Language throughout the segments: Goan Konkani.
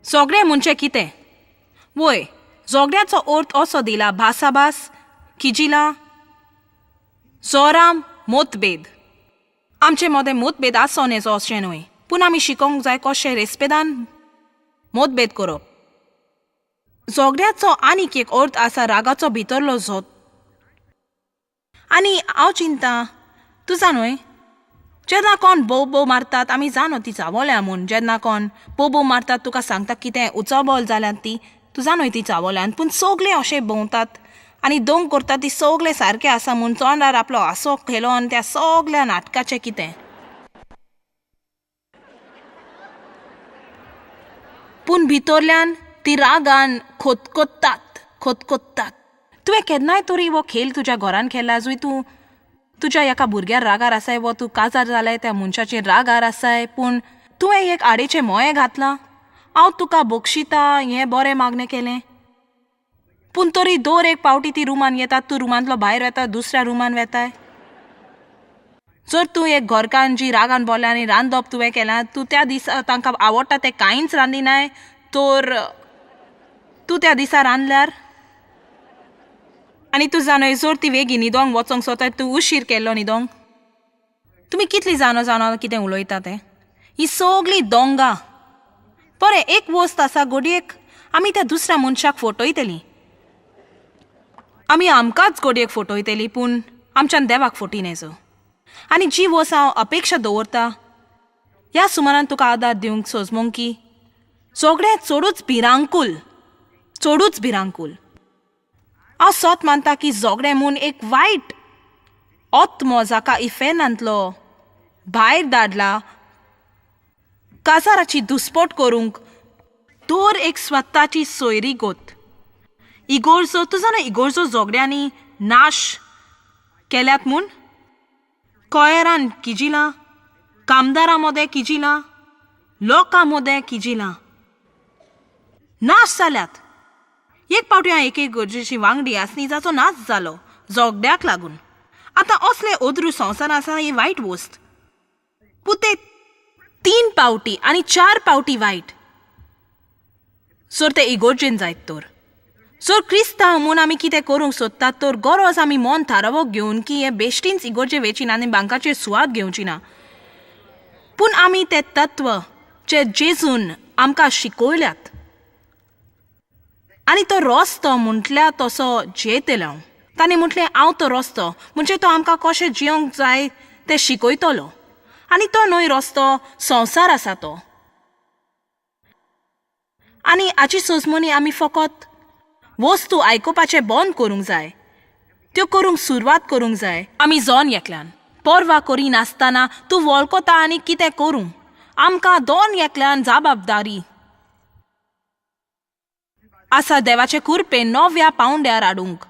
झगडें म्हणजे कितें? वय, झगड्याचो अर्थ असो दिला भासाभास, किजिलां, जोरां, मतभेद. आमचे मदें मतभेद आसूं नजो अशें न्हय, पूण आमी शिकोंक जाय कशें रेस्पेदान मतभेद करप. झगड्याचो आनीक एक अर्थ आसा रागाचो भितरलो झोत. आनी हांव चिंता तूं जाणूय, जेन्ना कोण भोव भोव मारतात आमी जाणो ती चावोल्या म्हूण. जेन्ना कोण भोव भोव मारतात तुका सांगता कितें उचाबोल जाल्यार ती तूं जाणूय ती चावोल्यान, पूण सगळे अशें भोंवतात आनी दोंग करतात ती सगळे सारके आसा म्हूण तोंडार आपलो हांसो खेलोन त्या सगळ्या नाटकाचें कितें. पूण भितरल्यान ती रागान खोतकोत्तात खोतकोत्तात. तुवें केन्नाय तरी हो खेळ तुज्या घरान खेळ्ळा जंय तूं तुज्या एका भुरग्यार रागार आसाय वो तूं काजार जालाय त्या मनशाचेर रागार आसाय, पूण तुवें एक आडेचें मोयें घातलां, हांव तुका बक्षिता हें बरें मागणें केलें, पूण तरी दर एक पावटी ती रुमान येतात, तूं रुमांतलो भायर वेता, दुसऱ्या रुमान वेताय. जर तूं एक घरकान्न जी रागान बोल्ल्या आनी रांदप तुवें केलां, तूं त्या दिसा तांकां आवडटा तें कांयच रांदिनाय, तर तूं त्या दिसा रांदल्यार आनी तूं जाणय जर ती वेगीं न्हिदोंक वचोंक सोदता, तूं उशीर केल्लो न्हिदोंक. तुमी कितली जाणो जाणो कितें उलयता तें, ही सगळीं दोंगा. बरें, एक वस्त आसा घडयेक आमी त्या दुसऱ्या मनशाक फटयतलीं, आमी आमकांच घडयेक फटयतलीं, पूण आमच्यान देवाक फटी नजो. आनी जी वस्त हांव अपेक्षा दवरता ह्या सुमारान तुका आदार दिवंक सोजमोंक की सगळें चडूच भिरांकूल, चडूच भिरांकूल. हांव सत मानता की झगडें म्हूण एक वायट आत्मो जाका इफेर्नांतलो भायर धाडला काजाराची दुस्पोट करूंक, दर एक स्वताची सोयरी गोत. इगोर्जो, तूं जाणा इगोर्जो झगड्यांनी नाश केल्यात म्हूण? कोयरान किजिलां, कामदारां मदें किजिलां, लोकां मदें किजिलां, नाश जाल्यात. एक पावटी हांव एक गरजेची वांगडी आसली जाचो नाश जालो झगड्याक लागून. आतां असले अद्रू संवसार आसा ही वायट वस्त, पूण ते 3 पावटी आनी 4 पावटी वायट जर ते इगोर्जेन जायत तर. जर क्रिस्तांव म्हूण आमी कितें करूंक सोदतात तर गरज आमी मन थारावप घेवन की हें बेश्टींच इगोर्जे वेची ना आनी बांकाचेर सुवात घेवची ना, पूण आमी ते तत्व जे जेजून आमकां शिकयल्यात आनी तो रस्तो म्हटल्यार तसो जियेतलो हांव. ताणें म्हटलें हांव तो रस्तो, म्हणजे तो आमकां कशें जियोंक जाय तें शिकयतलो. आनी तो न्हय रस्तो, संवसार आसा तो. आनी हाची सोजमणी आमी फकत वस्तू आयकुपाचें बंद करूंक जाय, त्यो करूंक सुरवात करूंक जाय. आमी जॉन एकल्यान पर्वा करिनासतना तूं वळखता आनी कितें करूं, आमकां दोन एकल्यान जबाबदारी आसा देवाचे कुरपे नव्या पावंड्यार हाडूंक.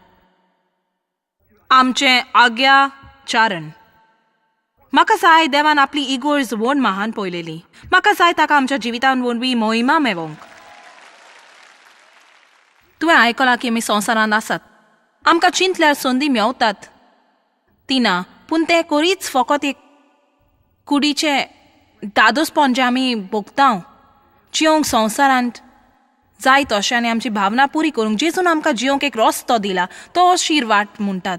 आमचें आज्ञा चारण. म्हाका जाय देवान आपली इगोर्ज व्हड महान पळयलेली, म्हाका जाय ताका आमच्या जिवितान वरवीं मोहिमा मेळोवंक. तुवें आयकलां की आमी संवसारांत आसात, आमकां चिंतल्यार संदी मेवतात ती ना, पूण तें करीच फकत एक कुडीचें दादोसपण जें आमी भोगता जियोंक संवसारांत जाय तशें आनी आमची भावना पुरी करूंक जेजून आमकां जियोंक एक रस्तो दिला, तो अशीर वाट म्हणटात.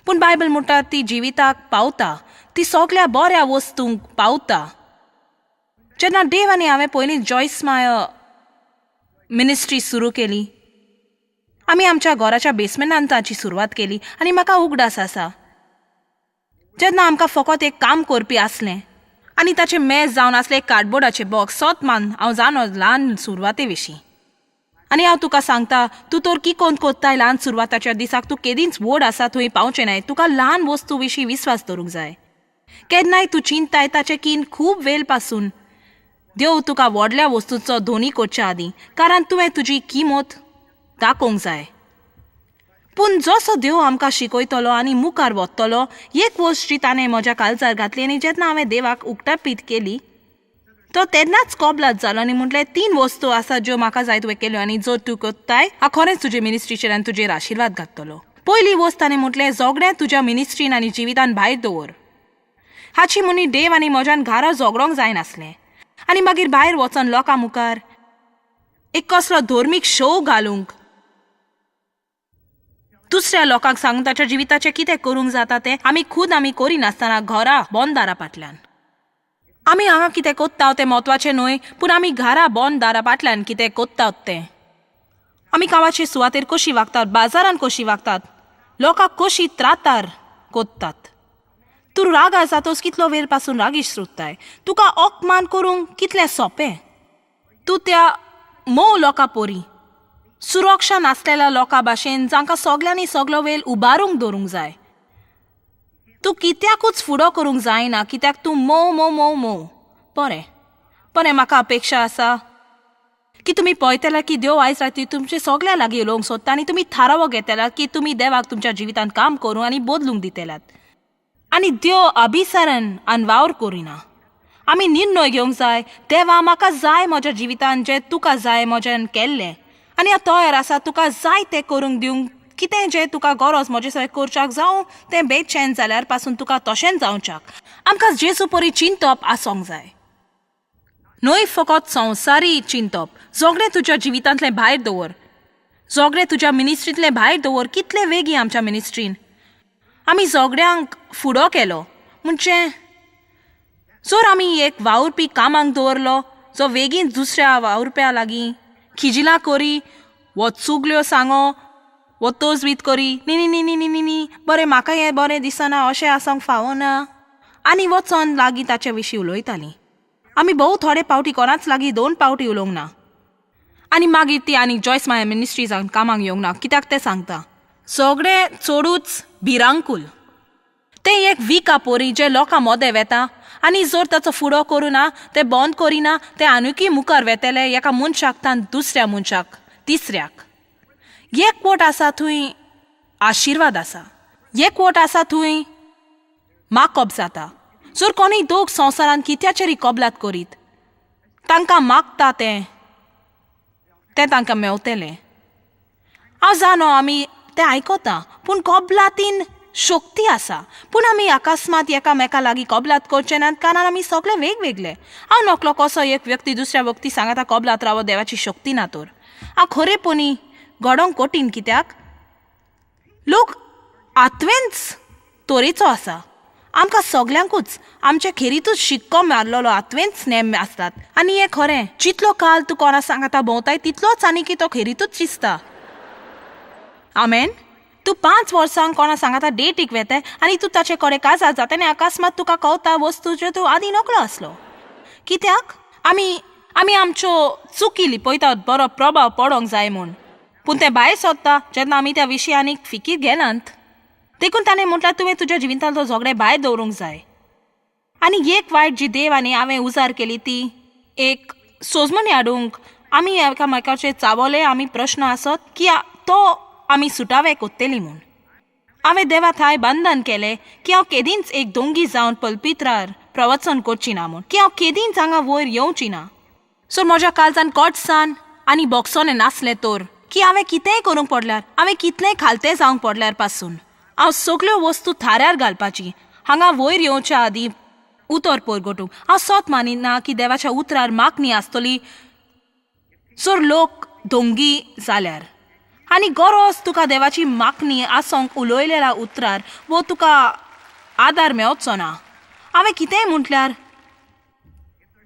पूण बायबल म्हणटा ती जिविताक पावता, ती सगळ्या बऱ्या वस्तूंक पावता. जेन्ना देव आनी हांवें पयलीं जॉयस माय मिनिस्ट्री सुरू केली, आमी आमच्या घराच्या बेसमेंटान ताची सुरवात केली आनी म्हाका उगडास आसा जेन्ना आमकां फकत एक काम करपी आसलें आनी ताचें मेज जावन आसलें एक कार्डबोर्डाचें बॉक्स. सत मान हांव जाणो ल्हान सुरवाते विशीं, आनी हांव तुका सांगता तूं तर किकोंत कोत्ताय ल्हान सुरवाताच्या दिसाक तूं केदींच व्हड आसा थंय पावचें नाय. तुका ल्हान वस्तू विशीं विस्वास दवरूंक जाय. केन्नाय तूं चिंताय ताचें कीन खूब वेळ पासून देव तुका व्हडल्या वस्तूचो धोनी करच्या आदीं, कारण तुवें तुजी किंमत दाखोवंक जाय. पूण जसो देव आमकां शिकयतलो आनी मुखार वतलो, एक वस्त जी ताणें म्हज्या काळजार घातली आनी जेन्ना हांवें देवाक उक्तापीत केली तो तेन्नाच कबलात जालो आनी म्हटलें 3 वस्तू आसा ज्यो म्हाका जाय तुवें केल्यो आनी जर तूं कोत्ताय हांव खरेंच तुजे मिनिस्ट्रीचेर आनी तुजेर आशिर्वाद घातलो. पयली वस्त ताणें म्हटलें झगडें तुज्या मिनिस्ट्रीन आनी जिवितान भायर दवर. हाची म्हणी देव आनी म्हज्यान घरा झगडोंक जायनासलें आनी मागीर भायर वचोन लोकां मुखार एक कसलो धर्मीक शो घालूंक, दुसऱ्या लोकांक सांगून ताच्या जिविताचें कितें करूंक जाता तें आमी खूद आमी करिनासतना घरा बंद दारा फाटल्यान. आमी हांगा कितें कोत्ता तें म्हत्वाचें न्हय, पूण आमी घरा बंद दारा फाटल्यान कितें कोत्तात तें. आमी कामाचे सुवातेर कशी वागतात, बाजारान कशी वागतात, लोकांक कशी त्रातार कोत्तात. तूं रागार जातोच कितलो वेळ पासून रागीश सोदताय, तुका अपमान करूंक कितलें सोंपें. तूं त्या मोव लोकां पोरी सुरक्षा नासलेल्या लोकां भाशेन जांकां सगल्यांनी सगलो वेळ उबारूंक दवरूंक जाय. तूं कित्याकूच फुडो करूंक जायना, कित्याक तूं मोव मोव मोव मोव. बरें बरें, म्हाका अपेक्षा आसा की तुमी पळयतले की देव आयज राती तुमचे सगल्या लागीं उलोवंक सोदता आनी तुमी थारावो घेतल्यात की तुमी देवाक तुमच्या जिवितांत काम करूं आनी बदलूंक दितल्यात. आनी देव अभिसरण आनी वावर करिना. आमी निर्णय घेवंक जाय, देवा म्हाका जाय म्हज्या जिवितांत जें तुका जाय म्हज्यान केल्लें, आनी हांव तयार आसा तुका जाय तें करूंक दिवंक. कितें जें तुका गरज म्हजे सगळें करच्याक जावं तें बेचैन जाल्यार पासून तुका तशेंच जावच्याक. आमकां जेजू परी चिंतप आसूंक जाय, न्हय फकत संवसारी चिंतप. झगडें तुज्या जिवितांतलें भायर दवर, झगडें तुज्या मिनिस्ट्रींतलें भायर दवर. कितले वेगीं आमच्या मिनिस्ट्रीन आमी झगड्यांक फुडो केलो. म्हणजे जर आमी एक वावुरपी कामाक दवरलो जो वेगीन दुसऱ्या वावुरप्या लागीं खिजिलां करी वो चुगल्यो सांगो वो तोजवीत करी, न्ही न्ही न्ही न्ही न्ही न्ही बरें म्हाका हें बरें दिसना, अशें आसूंक फावना, आनी वचोन लागीं ताचे विशीं उलयतालीं. आमी भोव थोडे पावटी कोणाच लागीं 2 पावटी उलोवंक ना. आनी मागीर ती आनी जॉयस माया मिनिस्ट्रीजान कामाक येवंक ना, कित्याक तें सांगता सगळें चडूच भिरांकूल. तें एक विका पोरी जे लोकां मोदें वेता आनी जर ताचो फुडो करुना, तें बंद करिना, तें आनीकय मुखार वेतले एका मनशाक तान दुसऱ्या मनशाक तिसऱ्याक. एक वट आसा थंय आशिर्वाद आसा, एक वट आसा थंय माकप जाता. जर कोणूय दोग संवसारांत कित्याचेरय कबलात करीत तांकां मागता तें तें तांकां मेवतलें. हांव जाणो आमी तें आयकता, पूण कबलातीन शक्ती आसा. पूण आमी अकस्मात एकामेका लागीं कबलात करचे नात, कारण आमी सगळे वेगवेगळे. हांव नकलो कसो एक व्यक्ती दुसऱ्या व्यक्ती सांगता कबलात रावो देवाची शक्ती ना तर. हांव खरेपणी घडोवंक कठीण, कित्याक लोक आत्वेंच तरेचो आसा. आमकां सगल्यांकूच आमच्या खेरीतूच शिक्को मारलेलो आत्वेंच नेम आसतात. आनी हें खरें, जितलो काल तूं कोणा सांगता भोंवताय तितलोच आनी की तो खेरीतूच चिंतता. आमेन. तूं 5 वर्सांक कोणा सांगता डेटीक वेताय आनी तूं ताचे कडेन काजार जाता आनी अकस्मात तुका कवता वस्तू ज्यो तूं आदीं नकळो आसलो. कित्याक आमी आमी आमच्यो चुकी लिपयतात बरो प्रभाव पडोंक जाय म्हूण, पूण तें भायर सोदता जेन्ना आमी त्या विशीं आनीक फिकीर घेनात. देखून ताणें म्हटल्यार तुवें तुज्या जिवितांतलो झगडें भायर दवरूंक जाय. आनी एक वायट जी देव आनी हांवें उजार केली ती एक सोजमणी हाडूंक आमी एकामेकाचेर चावले आमी प्रश्न आसत की तो आमी सुटावे कोत्तली म्हूण. हांवें देवा थांय बंधन केलें की हांव केदींच एक दोंगी जावन पलपित्रार प्रवचन करची ना म्हूण, की हांव केदींच हांगा वयर येवची ना. सो म्हज्या काळजान कोटसान आनी बोक्सोने नासलें तर की हांवें कितेंय करूंक पडल्यार, हांवें कितलेंय खालतें जावंक पडल्यार पासून हांव सगल्यो वस्तू थाऱ्यार घालपाची. हांगा वयर येवच्या आदीं उतर परगटूंक हांव सोत मानिना की देवाच्या उतरार मागणी आसतली जर लोक दोंगी जाल्यार. आनी गरज तुका देवाची मागणी आसोंक उलयलेल्या उतरार वो तुका आदार मेवचो ना. हांवें कितेंय म्हटल्यार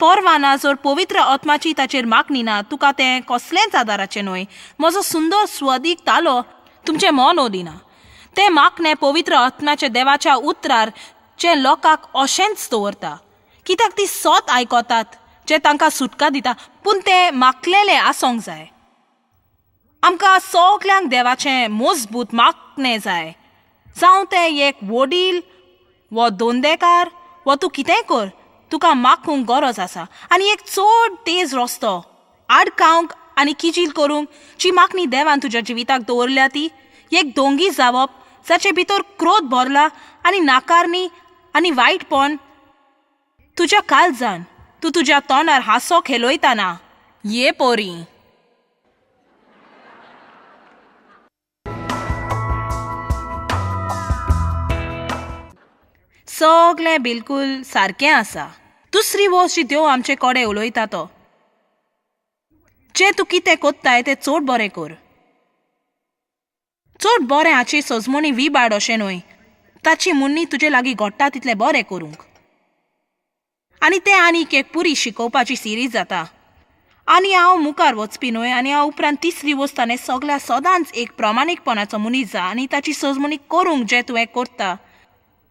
परवा ना, जर पवित्र आत्माची ताचेर मागणी ना तुका तें कसलेंच आदाराचें न्हय. म्हजो सुंदर स्वदीक तालो तुमचें मन ओदिना. तें मागणें पवित्र आत्म्याच्या देवाच्या उतरार जें लोकांक अशेंच दवरता, कित्याक ती सोत आयकतात जें तांकां सुटका दिता, पूण तें मागलेलें आसूंक जाय. आमकां सगल्यांक देवाचें मजबूत मागणें जाय, जावं तें एक वडील वो दोंदेकार वो तूं कितेंय कर, तुका मागूंक गरज आसा. आनी एक चड तेज रस्तो आडकावंक आनी किजील करूंक जी मागणी देवान तुज्या जिविताक दवरल्या ती एक दोंगी जावप जाचे भितर क्रोध भरला आनी नाकारणी आनी वायटपण तुज्या काळजान तूं तुज्या तोंडार हांसो खेळयतना ये पोरी. सगळें बिलकूल सारकें आसा. दुसरी वस्त जी देव आमचे कडेन उलयता तो जें तूं कितें कोत्ताय तें चड बरें कर. चड बरें हाची सजमणी विबाड अशें न्हय, ताची मुन्नी तुजे लागीं घडटा तितलें बरें करूंक. आनी तें आनीक एक पुरी शिकोवपाची सिरीज जाता. आनी हांव मुखार वचपी न्हय. आनी हांव उपरांत तिसरी वस्त ताणें सगळ्या सदांच एक प्रमाणीकपणाचो मनीस जा आनी ताची सजमणी करूंक जें तुवें करता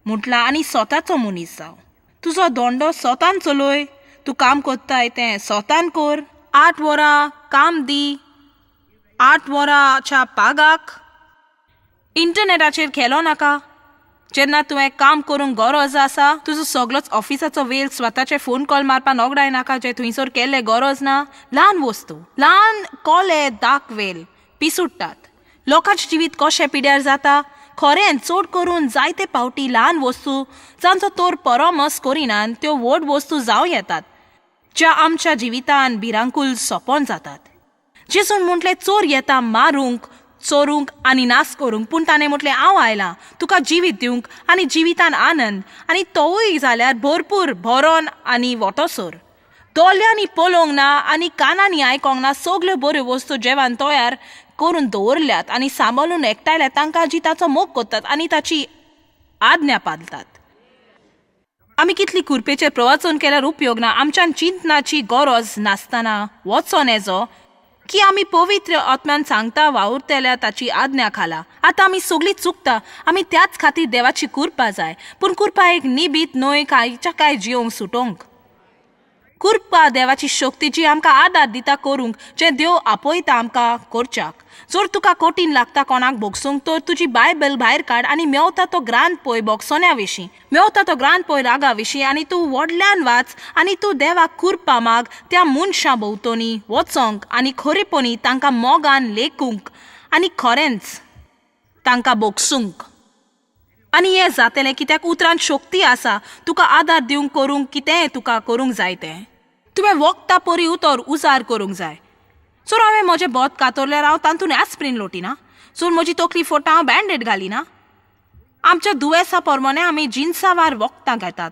म्हटलां आनी स्वताचो मनीस जाव. तुजो धोंडो स्वतान चलय, तूं काम करताय तें स्वतान कर. 8 वरां काम दी, 8 वरांच्या पागाक. इंटरनेटाचेर खेलो नाका. जेन्ना तुवें काम करूंक गरज आसा तुजो सगळोच ऑफिसाचो वेळ स्वताचे फोन कॉल मारपाक नगडाय नाका, जे थंयसर केल्ले गरज ना. ल्हान वस्तू, ल्हान कोले दाक वेल पिसुडटात. लोकांचें जिवीत कशें पिड्यार जाता खरें. चड करून जायते पावटी ल्हान वस्तू जांचो तोर परामर्श करिनात त्यो व्हड वस्तू जावं येतात ज्या आमच्या जिवितान भिरांकूल सोंपोन जातात. जेजून म्हटलें चोर येता मारूंक, चोरूंक आनी नाश करूंक, पूण ताणें म्हटलें हांव आयलां तुका जिवीत दिवंक आनी जिवितान आनंद, आनी तोवूय जाल्यार भरपूर भरोन आनी वोटोसर. दोळ्यांनी पळोवंक ना आनी कानांनी आयकोंक ना सगल्यो बऱ्यो वस्तू जेवण तयार करून दवरल्यात आनी सांबाळून एकठांयल्यात तांकां जी ताचो मोग करतात आनी ताची आज्ञा पालतात. आमी कितली कुरपेचेर प्रवचन केल्यार उपयोग ना. आमच्यान चिंतनाची गरज नासतना वचोन येजो की आमी पवित्र आत्म्यान सांगता वावुरतल्या ताची आज्ञा खाला. आतां आमी सगळीं चुकता, आमी त्याच खातीर देवाची कुरपा जाय. पूण कुरपा एक निबीत न्हय कांयच्या कांय जिवंक सुटोवंक. कुरपा देवाची शक्ती जी आमकां आदार दिता करूंक जें देव आपयता आमकां करच्याक. जर तुका कठीण लागता कोणाक भोगसूंक तर तुजी बायबल भायर काड आनी मेवता तो ग्रांत पळय भोगसोन्या विशीं, मेवता तो ग्रांत पळय रागा विशीं, आनी तूं व्हडल्यान वाच आनी तूं देवाक कुरपा माग त्या मनशां भोंवतणी वचोंक आनी खरेपणी तांकां मोगान लेखूंक आनी खरेंच तांकां भोगसूंक. आनी हें जातलें कित्याक उतरांत शक्ती आसा तुका आदार दिवंक करूंक कितेंय तुका करूंक जाय तें. तुवें वखदां परी उतर उजार करूंक जाय. जर हांवें म्हजें बोत कातरल्यार हांव तातूंत एस्प्रीन लोटिना, जर म्हजी तकली फोडटा हांव बँडेड घालिना. आमच्या दुयेंसा प्रमाणे आमी जिनसावार वखदां घेतात,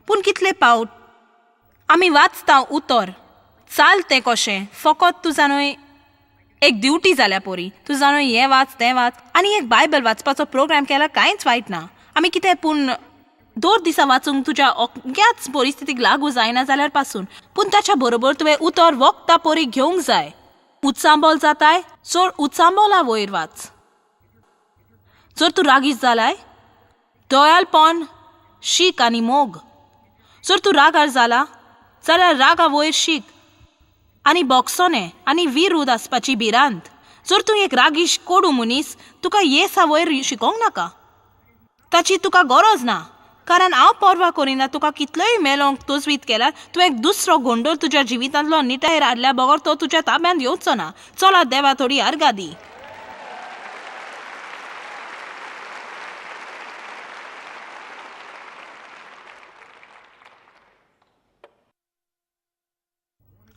पूण कितले पावट आमी वाचता उतर चाल तें कशें फकत तूं जाणूय एक ड्युटी जाल्या पोरी, तूं जाणूय हें वाच तें वाच. आनी एक बायबल वाचपाचो प्रोग्राम केल्यार कांयच वायट ना. आमी कितें पूण दर दिसा वाचूंक तुज्या अमक्याच परिस्थितीक लागू जायना जाल्यार पासून, पूण ताच्या बरोबर तुवें उतर वखदां परी घेवंक जाय. उचांबोल जाताय चड उचांबोला वयर वाच. जर तूं रागीस जालाय दयालपण शीक आनी मोग. जर तूं रागार जाला जाल्यार रागा वयर शीक आनी बोगसोने आनी विरूद आसपाची भिरांत. जर तूं एक रागीश कोडू मनीस तुका येसा वयर शिकोवंक नाका, ताची तुका गरज ना. कारण हांव पर्वा करिना तुका कितलोय मेलोंक तजवीत केल्यार तूं एक दुसरो गोंडोल तुज्या जिवितांतलो निटायेर हाडल्या बगर तो तुज्या ताब्यांत येवचो ना. चला देवा थोडी आर्गां दी.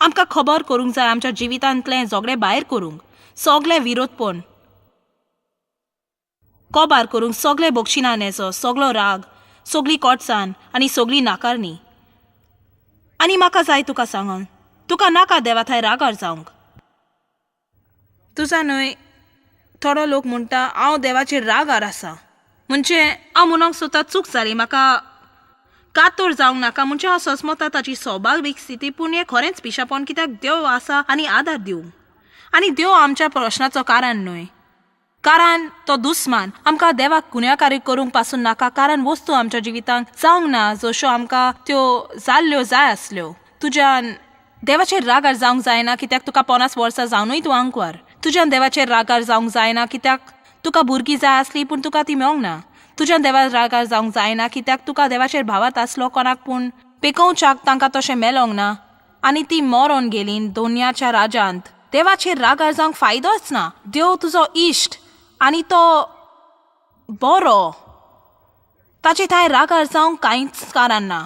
आमकां खबर करूंक जाय आमच्या जिवितांतलें झगडें भायर करूंक, सगळें विरोधपण कबार करूंक, सगळें बक्षिणा न्हेसो, सगळो राग, सगळी कोटसान आनी सगळी नाकारणी. आनी म्हाका जाय तुका सांगून तुका नाका देवा थंय रागार जावंक. तुजा न्हय थोडो लोक म्हणटा हांव देवाचेर रागार आसा, म्हणजे हांव म्हणूंक सोदता चूक जाली, म्हाका कातोर जावंक नाका, म्हणजे हांव सजमता ताची सौभावीक स्थिती. पूण हें खरेंच पिशापण कित्याक देव आसा आनी आदार दिवंक. आनी देव आमच्या प्रश्नाचो कारण न्हय, कारण तो दुस्मान. आमकां देवाक गुन्यांवकारी करूंक पासून नाका, कारण वस्तू आमच्या जिवितांत जावंक ना जश्यो आमकां त्यो जाल्ल्यो जाय आसल्यो. तुज्यान देवाचेर रागार जावंक जायना कित्याक तुका 50 वर्सां जावनूय तूं आंकवार. तुज्यान देवाचेर रागार जावंक जायना कित्याक तुका भुरगीं जाय आसली पूण तुका ती मेळोंक ना. तुज्यान देवार रागार जावंक जायना कित्याक तुका देवाचेर भावात आसलो कोणाक, पूण पेकोवच्याक तांकां तशें मेलोंक ना आनी ती मरोन गेली दोनयाच्या राजांत. देवाचेर रागार जावंक फायदोच ना. देव तुजो इश्ट आनी तो बरो, ताचे थंय रागार जावंक कांयच कारण ना.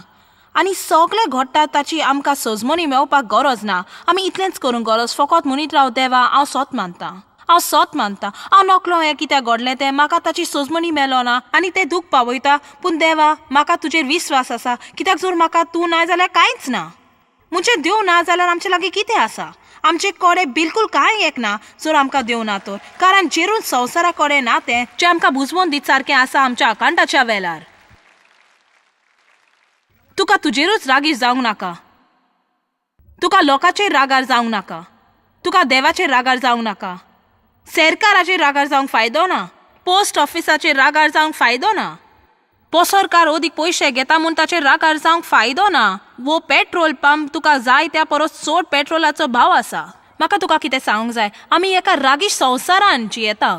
आनी सगळें घडटा ताची आमकां सजमणी मेळपाक गरज ना. आमी इतलेंच करूंक गरज फकत म्हणीत राव देवा हांव सोत मानता, हांव सोत मानता, हांव नकलो हें कित्याक घडलें तें, म्हाका ताची सजमणी मेलो ना आनी तें दूख पावयता, पूण देवा म्हाका तुजेर विस्वास आसा कित्याक जर म्हाका तूं ना जाल्यार कांयच ना. म्हणजे देव ना जाल्यार आमचे लागीं कितें आसा? आमचे कडेन बिलकूल कांय एक ना जर आमकां दिवना तर, कारण जेरून संवसारा कडेन ना तें जें आमकां बुजवून दीत सारकें आसा आमच्या आकांताच्या वेळार. तुका तुजेरूच रागीर जावंक नाका, तुका लोकांचेर रागार जावंक नाका, तुका देवाचेर रागार जावंक नाका, सरकाराचेर रागार जावंक फायदो ना, पोस्ट ऑफिसाचेर रागार जावंक फायदो ना, पोसरकार अदीक पयशे घेता म्हूण ताचेर रागार जावंक फायदो ना, वो पेट्रोल पंप तुका जाय त्या परस चड पेट्रोलाचो भाव आसा. म्हाका तुका कितें सांगूंक जाय, आमी एका रागीश संवसारान जियेता,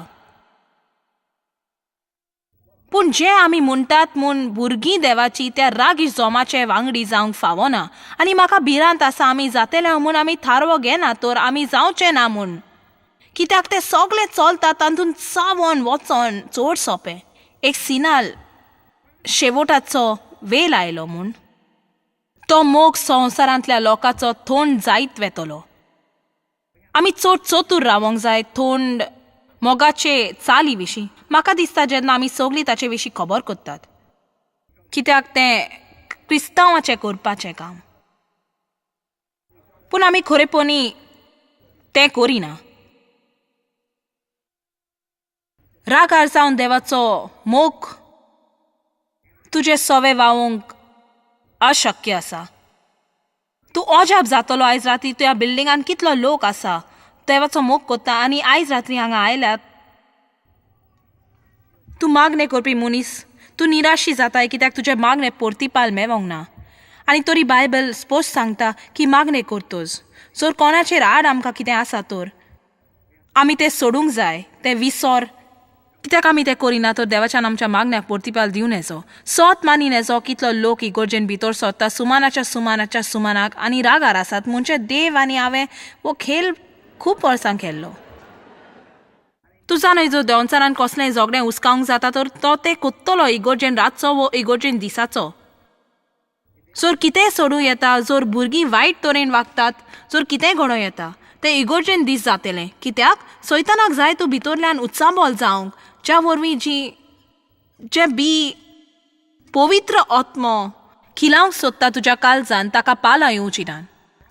पूण जे आमी म्हणटात म्हूण भुरगीं देवाची त्या रागीश जोमाचे वांगडी जावंक फावना. आनी म्हाका भिरांत आसा आमी जातले म्हूण आमी थारवो घेना तर आमी जावचें ना म्हूण, कित्याक ते सगळे चलता तातूंत चावोन वचोन चड सोंपें. एक सिनाल शेवटाचो वेल आयलो म्हूण तो मोग संवसारांतल्या लोकांचो थोंड जायत वेतलो. आमी चड चतूर रावोंक जाय थोंड मोगाचे चाली विशीं. म्हाका दिसता जेन्ना आमी सगळीं ताचे विशीं खबर करतात, कित्याक तें क्रिस्तांवाचें करपाचें काम, पूण आमी खरेपणी तें करिना. रागार जावन देवाचो मोग तुजे सवे वावोंक अशक्य आसा. तूं अजाप जातलो आयज राती तुज्या बिल्डिंगान कितलो लोक आसा देवाचो मोग करता आनी आयज राती हांगा आयल्यात. तूं मागणें करपी मनीस, तूं निराशी जाताय कित्याक तुजें मागणें परतिपाल मेवोंक ना. आनी तरी बायबल स्पश्ट सांगता की मागणें करतोच जर कोणाचेर आड आमकां कितें आसा तर आमी तें सोडूंक जाय, तें विसर. कित्याक आमी तें करिना तर देवाच्यान आमच्या मागण्याक परतिपाल दिवन येचो. सोत मानी येचो कितलो लोक इगोर्जेन भितर सोदता सुमानाच्या सुमानाच्या सुमानाक आनी रागार आसात. म्हणजे देव आनी हांवें हो खेळ खूब वर्सां खेळ्ळो. तूं जाणय जर देंवचारान कसलेंय झगडें हुसकावंक जाता तर तो तें कोत्तलो इगोर्जेन रातचो वो इगोर्जेन दिसाचो. जर कितेंय सोडूं येता, जर भुरगीं वायट तरेन वागतात, जर कितेंय घडोवं येता तें इगोर्जेन दीस जातलें. कित्याक सैतानाक जाय तूं भितरल्यान उत्साबोल जावंक, ज्या वरवीं जी जें बी पवित्र आत्मो खिलावंक सोदता तुज्या काळजान ताका पालां येवची ना.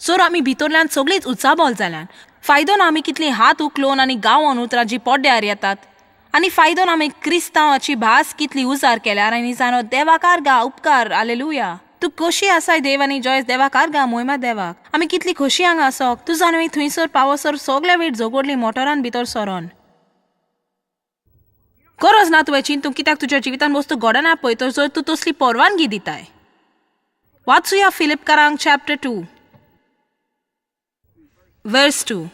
जर आमी भितरल्यान सगळींच उत्साबोल जाल्यान फायदो ना आमी कितली हात उखलून आनी गांवान उतरां जी पड्ड्यार येतात, आनी फायदो ना आमी क्रिस्तांवाची भास कितली उजार केल्यार आनी जाणो देवाकार गा उपकार आलेलुया. तूं कशी आसाय देव आनी जॉयस देवाकार गा मोयमा देवाक. आमी कितली खोशी हांगा आसोक. तूं जाणवी थंयसर पावसर सगळे वेळ झगडली मोटरान भितर सरोन. गरज ना तुवें चिंतूंक कित्याक तुज्या जिवितान वस्तू घडना पळय तर जर तूं तसली परवानगी दिताय. वाचुया फिलिपकारांक चॅप्टर 2 वर्स 2.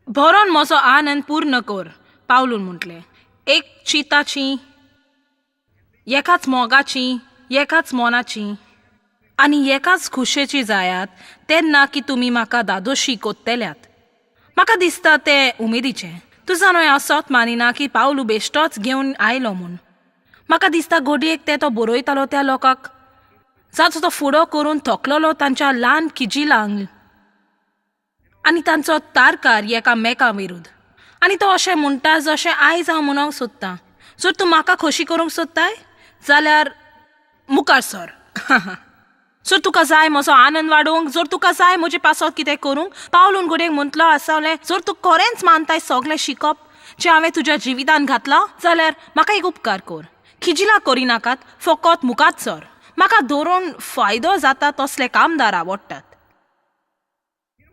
भरोन म्हजो आनंद पूर्ण कर पावलून म्हटलें. एक चिताची, एकाच मोगाची, एकाच मनाची आनी एकाच खुशेची जायात तेन्ना की तुमी म्हाका दादोशी कोत्तेल्यात. म्हाका दिसता तें उमेदीचें. तूं जाणो हांव सोत मानिना की पावलू बेश्टोच घेवन आयलो म्हूण. म्हाका दिसता गोडयेक तें तो बरयतालो त्या लोकांक जाचो तो फुडो करून थकलोलो तांच्या ल्हान किजिलांक आनी तांचो तारकार एकामेका विरुद्ध. आनी तो अशें म्हणटा जशें आयज हांव म्हणूंक सोदतां, जर तूं म्हाका खोशी करूंक सोदताय जाल्यार मुखार सर. जर तुका जाय म्हजो आनंद वाडोवंक, जर तुका जाय म्हजे पासत कितें करूंक, पावलून घडयेक म्हणटलो आसलें जर तूं खरेंच मानताय सगळें शिकप जें हांवें तुज्या जिवितान घातलां जाल्यार म्हाका एक उपकार कर, खिजिलां करिनाकात, फकत मुखार सर. म्हाका धरून फायदो जाता तसले कामदार आवडटात.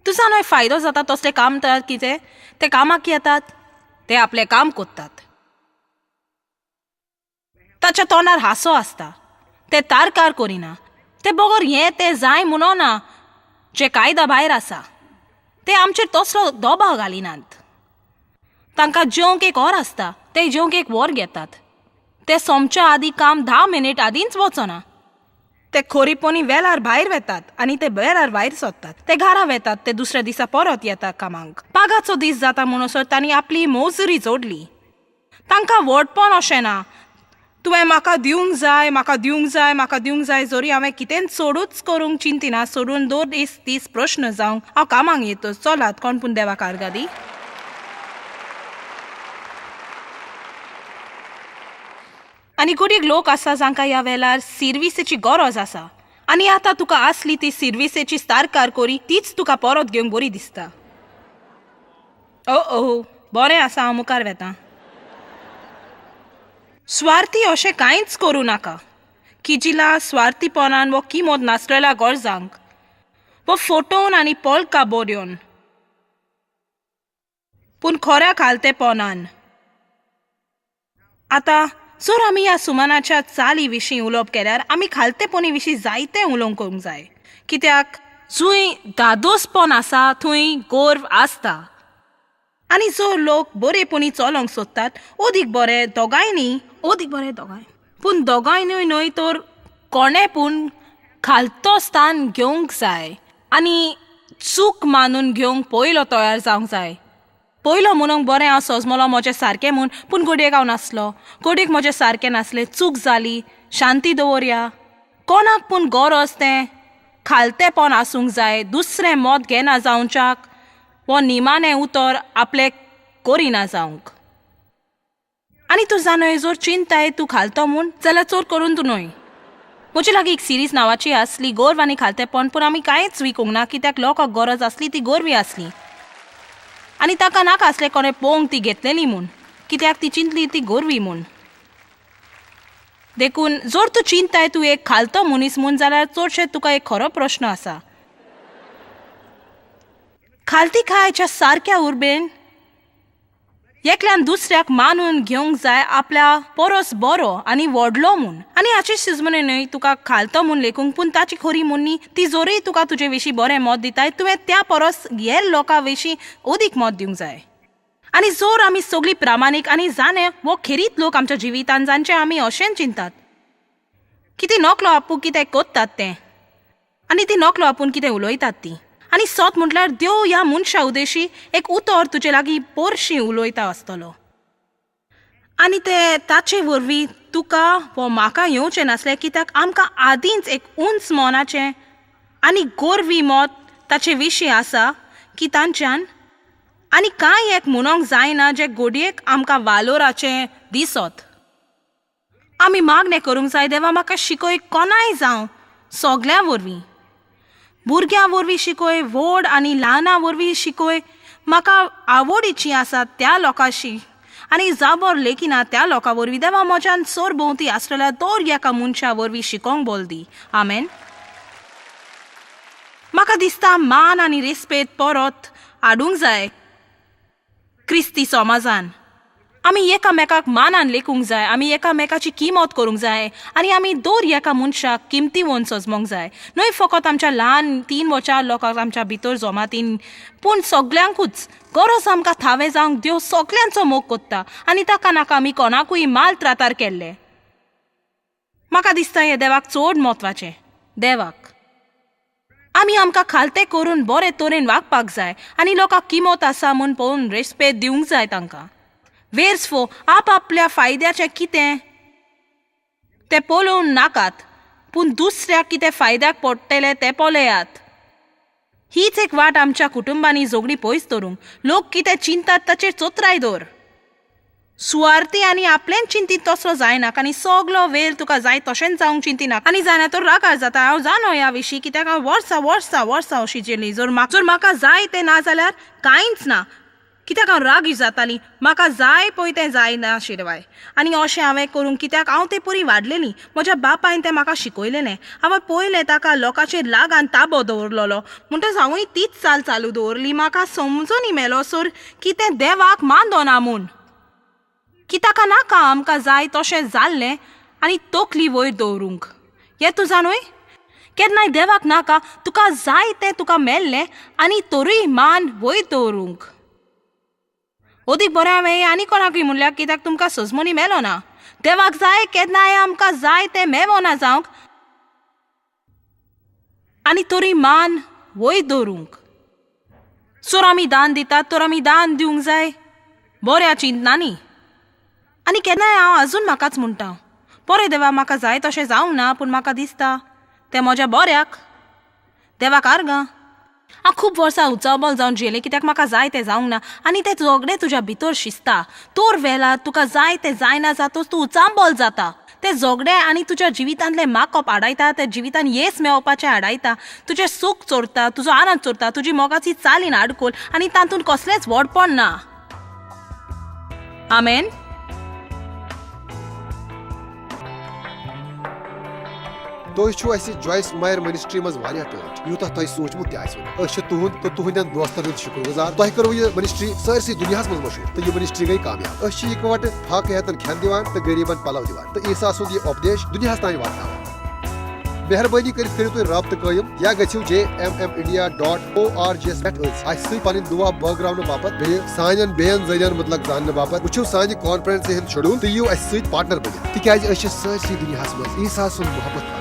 तूं जाणा फायदो जाता तसले कामदार कितें ते कामाक येतात, ते आपलें काम करतात, ताच्या तोंडार हांसो आसता, ते तारकार करिना, ते बगर हें तें जाय म्हणना जें कायदा भायर आसा. ते आमचेर तसलो दबाव घालिनात. तांकां जेवंक एक वर आसता, ते जेवंक एक वर घेतात. ते सोमच्या आदीं काम 10 मिनीट आदींच वचना. ते खोरीपणी वेळार भायर वेतात आनी ते वेळार भायर सोदतात. ते घरा वेतात, ते दुसऱ्या दिसा परत येतात कामाक. पागाचो दीस जाता म्हणसर तांणी आपली मोजरी जोडली. तांकां व्हडपण अशें ना तुवें म्हाका दिवंक जाय, म्हाका दिवंक जाय, म्हाका दिवंक जाय. जरी हांवें कितेंच चडूच करूंक चिंतिना, सोडून 2 दीस 30 प्रश्न जावंक हांव कामाक येतो. चलात कोण पूण देवाक आर्गां दी. आनी घडयेक लोक आसा जांकां ह्या वेळार सिर्विसेची गरज आसा आनी आतां तुका आसली ती सिर्विसेची सारकार कोरी तीच तुका परत घेवंक बरी दिसता. ओ ओ बरें आसा, हांव मुखार वेता. स्वार्थी अशें कांयच करूं नाका. किजिला स्वार्थीपणान वो किमत नासलेल्या गरजांक वो फोटोवन आनी पोलका बरोवन, पूण खऱ्या खालतेपणान. आतां जर आमी ह्या सुमनाच्या चाली विशीं उलोवप केल्यार आमी खालतेपणी विशीं जायतें उलोवंक करूंक जाय. कित्याक जंय दादोसपण आसा थंय गर्व आसता. आनी जो लोक बरेपणी चलोवंक सोदतात अदीक बरें दोगांयनी, अदीक बरें दोगांय, पूण दोगांयनूय न्हय तर कोणें पूण खालतो स्थान घेवंक जाय आनी चूक मानून घेवंक पयलो तयार जावंक जाय. पयलो म्हणूंक बरें हांव सजमलो म्हजें सारकें म्हूण, पूण घडयेक हांव नासलो, घडयेक म्हजें सारकें नासलें, चूक जाली, शांती दवरया. कोणाक पूण गरज तें खालतेपण आसूंक जाय, दुसरें मत घेना जावच्याक वो निमाणें उतर आपलें करिना जावंक. आनी तूं जाणय जर चिंताय तूं खालतो म्हूण जाल्यार चड करून तूं न्हय. म्हजे लागीं एक सिरीज नांवाची आसली गर्व आनी खालतेपण, पूण आमी कांयच विकूंक ना कित्याक लोकांक गरज आसली ती गर्वी आसली आनी ताका नाका आसलें कोणें पळोवंक ती घेतलेली म्हूण, कित्याक ती चिंतली ती गर्वी म्हूण. देखून जर तूं चिंताय तूं एक खालतो मनीस म्हूण जाल्यार चडशें तुका एक खरो प्रश्न आसा. खालती खायच्या सारक्या उर्बेन एकल्यान दुसऱ्याक मानून घेवंक जाय आपल्या परस बरो आनी व्हडलो म्हूण. आनी हाची शिजमणी न्हय तुका खालतो म्हूण लेखूंक, पूण ताची खरी म्हूण ती जोरूय तुका तुजे विशीं बरें मत दिताय, तुवें त्या परस हेर लोकां विशीं अदीक मत दिवंक जाय. आनी जोर आमी सगळीं प्रामाणीक आनी जाणे वो खेरीत लोक आमच्या जिवितान जांचे आमी अशेंच चिंतात कितें नकलो आपूण कितें कोत्तात तें आनी ती नकलो आपूण कितें उलयतात ती. आनी सत म्हटल्यार देव ह्या मनशा उदेशी एक उतर तुजे लागीं पोरशी उलयता आसतलो आनी ते ताचे वरवीं तुका वो म्हाका येवचें नासलें कित्याक आमकां आदींच एक उंच मनाचें आनी गोरवी मत ताचे विशीं आसा की तांच्यान आनी कांय एक म्हणोंक जायना जें घडयेक आमकां वालोराचें दिसत. आमी मागणें करूंक जाय, देवा म्हाका शिकय कोणाय जावं सगळ्यां वरवीं, भुरग्यां वरवीं शिकय, व्हड आनी ल्हानां वरवीं शिकय, म्हाका आवडीची आसा त्या लोकांशी आनी जाबर लेखिना त्या लोकां वरवीं. देवा म्हज्यान सरभोंवती आसलेल्या दर एका मनशा वरवीं शिकोंक बोल दी. आमेन. म्हाका दिसता मान आनी रेस्पेद परत हाडूंक जाय क्रिस्ती समाजान. आमी एकामेकाक मानान लेखूंक जाय, आमी एकामेकाची किमत करूंक जाय आनी आमी दर एका मनशाक किमतीवन सजमोंक जाय, न्हय फकत आमच्या ल्हान 3 वा 4 लोकांक आमच्या भितर जमातीन, पूण सगल्यांकूच. गरज आमकां थावें जावंक देव सगल्यांचो मोग कोत्ता आनी ताका नाका आमी कोणाकूय माल त्रातार केल्ले. म्हाका दिसता हें देवाक चड म्हत्वाचें. देवाक आमी आमकां खालते करून बरे तरेन वागपाक जाय आनी लोकांक किमत आसा म्हूण पळोवन रेस्पेद दिवंक जाय तांकां. वेर्सफो आपआपल्या फायद्याचें कितें तें पळोवन नाकात, पूण दुसऱ्याक कितें फायद्याक पडटलें तें पळयात. हीच एक वाट आमच्या कुटुंबांनी झगडीं पयस दवरूंक. लोक कितें चिंतात ताचेर चोत्राय दवर. सुवार्थी आनी आपलेंच चिंतीत तसलो जायनाका आनी सगलो वेळ तुका जाय तशेंच जावंक चिंतिनाका आनी जायना तर रागार जाता. हांव जाणो ह्या विशीं कित्याक हांव वर्सां वर्सां वर्सां अशी जेली. जर म्हाका जाय तें ना जाल्यार कांयच ना, कित्याक हांव रागीश जाताली. म्हाका जाय पळय तें जायना शिरवाय आनी अशें हांवें करूंक कित्याक हांव ते परी वाडलेली. म्हज्या बापायन तें म्हाका शिकयलेलें. हांवें पळयलें ताका लोकांचेर लागान ताबो दवरलेलो, म्हणटच हांवूय तीच चाल चालू दवरली. म्हाका समजून मेलो सर की तें देवाक मानदना म्हूण, की ताका नाका आमकां जाय तशें जाल्लें आनी तकली वयर दवरूंक. हें तूं जाणूय केन्नाय देवाक नाका तुका जाय तें तुका मेल्लें आनी तरूय मान वयर दवरूंक. अदीक बरें हांवें आनी कोणाकूय म्हणल्यार कित्याक तुमकां सजमणी मेलो ना. देवाक जाय केन्नाय आमकां जाय तें मेवना जावंक आनी तरी मान वयर दवरूंक. जर आमी दान दितात तर आमी दान दिवंक जाय बऱ्या चिंतनांनी. आनी केन्नाय हांव अजून म्हाकाच म्हणटा, बरें देवा म्हाका जाय तशें जावंक ना, पूण म्हाका दिसता तें म्हज्या बऱ्याक. देवाक आर्गां. हांव खूब वर्सां उचांबळ जावन जियेलें कित्याक म्हाका जाय तें जावंक ना आनी तें झगडें तुज्या भितर शिजता. तोर वेळार तुका जाय तें जायना जातच तूं उचांबळ जाता. ते झगडे आनी तुज्या जिवितांतलें माकोप आडायता, ते जिवितान येस मेळोवपाचें आडायता, तुजें सूख चोरता, तुजो आनंद चोरता, तुजी मोगाची चालीन आडकोल आनी तातूंत कसलेंच व्हडपण ना. आमेन. तुम छो अस जॉयस मायर मिनिस्ट्री मज वारिया टोट यूता तुम सोचमुत तह अस तुहद तो तुहद दोस्तन हूं शुक्र गुजार. तुम करो यह मिनिस्ट्री सारसी दुनिया मज मशहूर तो यह मिनिस्ट्री गई कामयाब. अस इकवट फाक हेतन खेन दिवान तो गरीबन पलव दिवान तो ईसा सुंद यह उपदेश दुनिया तान वातान. मेहरबानी कर करो तुम रबत कायम या गो jmmindia.org पे अस पन दुआ बगरावन बापत बे सान बेन जरियन मुतलक जानने बापत वो सान कॉन्फ्रेंस हंद शेड्यूल तो यू अस पार्टनर बन तिकाज सारसी दुनिया मज ईसा सुंद मोहब्बत.